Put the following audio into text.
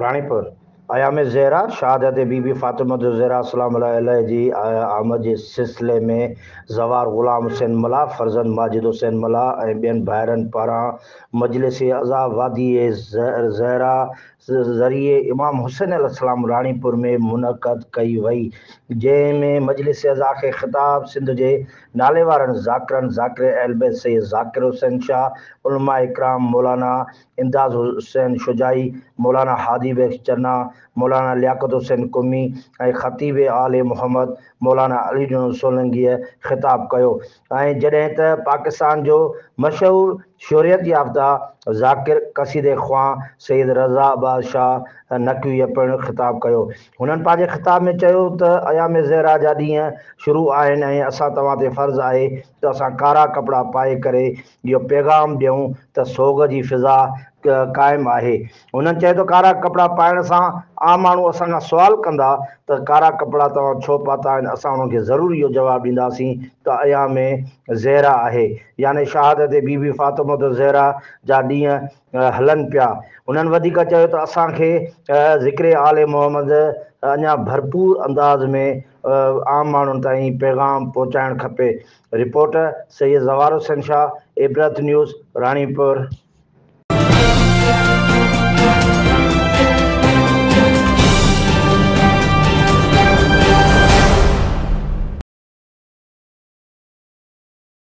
راڻيپور، ايام زهرا، شهادت بي بي فاطمة الزهرا سلام الله عليه جي آمد جي سلسلي ۾ زوار غلام حسين ملاح، فرزند ماجد حسين ملاح ۽ ٻين ڀائرن پاران مجلس عزا وادي زهرا ذريعي امام حسين عليه السلام راڻيپور ۾ منعقد ڪئي وئي، جنهن ۾ مجلس عزا کي خطاب سنڌ جي ناليوارن ذاڪرن ذاڪر اهلبيت سيد ذاڪر حسين شاهه، علماء ڪرام مولانا امداد حسين شجاعي، مولانا هادي بخش چنا، مولانا لياقت حسين قمي ۽ خطيب آل محمد مولانا علي ڏنو سولنگيء خطاب ڪيو ۽ جڏهن ته پاڪستان جو مشهور شهريت يافته ذاڪر قصيده خوان سيد رضا عباس شاهه نقويء پڻ خطاب ڪيو. هنن پنهنجي خطاب ۾ چيو ته ايام زهرا جا ڏينهن شروع آهن ۽ اسان توهان تي فرض آهي ته اسان ڪارا ڪپڙا پائي ڪري اهو پيغام ڏيون ته سوڳ جي فضا قائم آهي. هنن چيو ته ڪارا ڪپڙا پائڻ سان عام ماڻهو اسان کان سوال ڪندا ته ڪارا ڪپڙا توهان ڇو پاتا آهن اسان انهن کي ضرور اهو جواب ڏينداسين ته ايام زهرا آهي يعني شهادت بي بي فاطمة الزهرا جا ڏينهن هلن پيا. هنن وڌيڪ چيو ته اسان کي ذڪر آل محمد اڃا ڀرپور انداز ۾ عام ماڻهن تائين پيغام پهچائڻ کپي. رپورٽ، سيد زوار حسين شاهه، عبرت نيوز، راڻيپور.